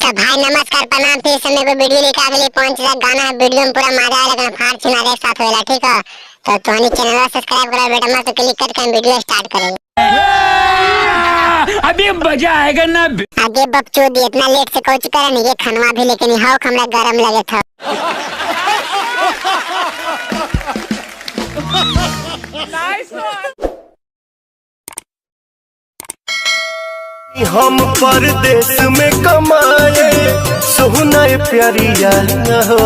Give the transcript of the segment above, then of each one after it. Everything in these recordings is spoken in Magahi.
तो भाई नमस्कार प्रणाम, फिर समय को वीडियो लेके अगले पहुंच जा गाना वीडियो में पूरा मजा आएगा, लेकिन फाड़ छिना एक साथ होएला, ठीक है। तो तोनी चैनल सब्सक्राइब करो बेटा मत, तो क्लिक करके हम वीडियो स्टार्ट करेंगे। अभी मजा आएगा ना। आगे बकचोदी इतना लेट से कोच करे नहीं, ये खनवा भी लेकिन how हमरा गरम लगे था। हम परदेश में कमाए सोहना प्यारिया हो।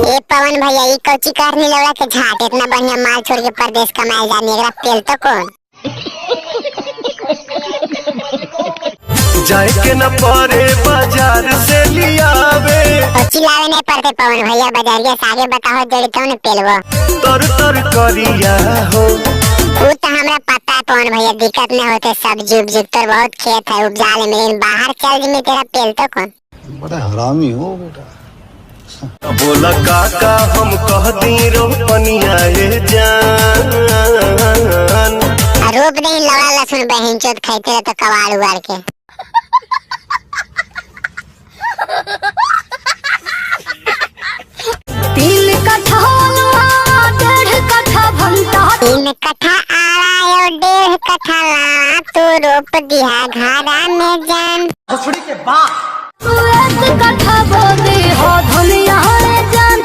ए पवन भैया ई कोची करने लगा के झाट, इतना बढ़िया माल छोड़ के परदेश कमाए जाने, एकरा पेल तो कौन जाए के न परे बाजार से लियावे। चिल्लावे नहीं पड़ते पवन भैया, बाजारिया से आगे बताओ जड़ी तो न पेलबो तर तर करिया हो। वो तो हमरा पता है पवन भैया, दिक्कत नहीं होते, सब्जी उपजी तो बहुत खेत है उपजा ले, लेकिन बाहर चल जी में तेरा पेल तो कौन। बड़ा हरामी हो बेटा। बोला काका हम कह दी रोपनिया जान, रोप नहीं लौड़ा लहसुन बहन चोद खाते रहे तो कबाड़ उबाड़ के। तीन कट्ठा डेढ़ कट्ठा भंटा, 3 कट्ठा आड़ा और 1.5 कट्ठा लावा, तू रोप दिया घरा में जान। तू 1 कट्ठा बोदी हो धनिया रे जान,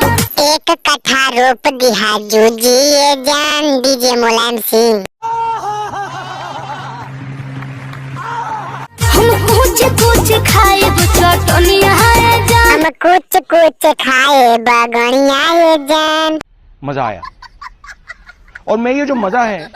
1 कट्ठा रोप दिया जूजी ये जान, डीजे मुलायम सिंह। हम कुछ कुछ खाए चटनिया रे जान, हम कुछ कुछ खाए बगनिया ये जान। मजा आया। और मैं ये जो मजा है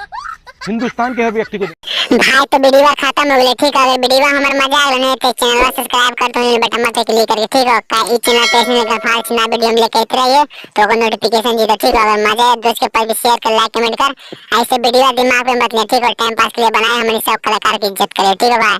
हिंदुस्तान के हर व्यक्ति को। भाई तो वीडियो खत्म हो गई, ठीक है। वीडियो हमार मजा आयो ने तो चैनल सब्सक्राइब कर दो बटन मत क्लिक करके, ठीक है। का ई चैनल पे ऐसे कर फाड़ छिना वीडियो हम लेके आते रहिए तो को नोटिफिकेशन जी, ठीक है। अगर मजा आए दोस्त के पास भी शेयर कर, लाइक कमेंट कर, ऐसे वीडियो दिमाग पे मत ले, ठीक है। टाइम पास के लिए बनाए, हमने सब कलाकार की इज्जत करे, ठीक है भाई।